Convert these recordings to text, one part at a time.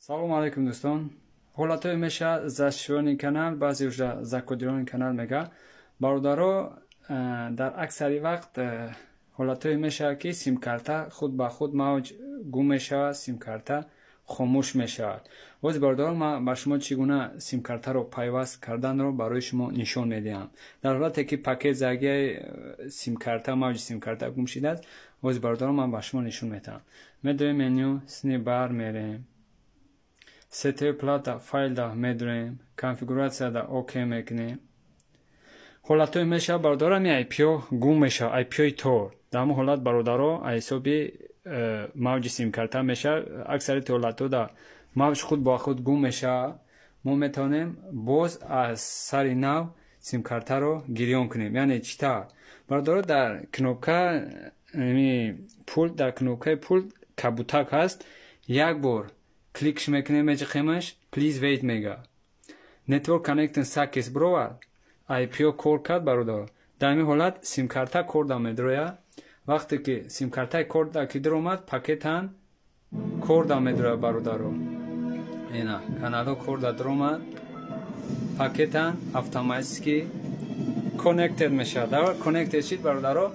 Салому алайкум, дӯстон. Ҳолатҳое мешавад, зашифрованный канал, баъзе уже закодированный канал мега. Бародаро, дар аксари вақт ҳолатҳое мешавад, ки симкарта худ ба худ мавҷ гум мешавад, симкарта хомӯш мешавад. Боз, бародарон, ман ба шумо чӣ гуна симкартаро пайваст карданро барои шумо нишон медиҳам. Дар ҳолате ки пакет загияи симкарта, мавҷи симкарта гум шудааст, боз, бародарон, ман ба шумо нишон медиҳам. Медоем меню, СНИП-бар мерем, сетевая плата, файлда медорем, конфигуратсияда ОК мекунем. Ҳолатҳое мешавад, бародаро, ами IPо гум мешавад, IPои тор. Дар ҳамон ҳолат, бародаро, ҳисоби мавҷи симкарта мешавад. Аксарияти ҳолатҳо дар мавҷ худ ба худ гум мешавад. Мо метавонем боз аз сари нав симкартаро гирён кунем. Яъне чӣ тавр, бародаро? Дар кнопка пульт, дар кнопкаи пульт кабутак ҳаст. Як бор кликш мекунем, меҷиқемаш, «Please wait» мега. Network connecting success бировад, IPO кор кард, бародаро. Дар ҳамин ҳолат симкарта корда медрояд. Вақте ки симкартаи корда ки даромад, пакетан корда медрояд, бародаро. Ина каналҳо корда даромад, пакетан автоматически connected мешавад. Дар connected шид, бародаро,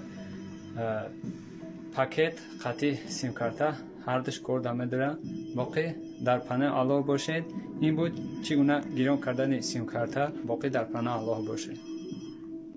пакет қатъи симкарта ҳардуш корда медорад. Боқӣ дар паноҳи Аллоҳ бошед. Ин буд чӣ гуна гирён кардани симкарта. Боқӣ дар паноҳи Аллоҳ бошед.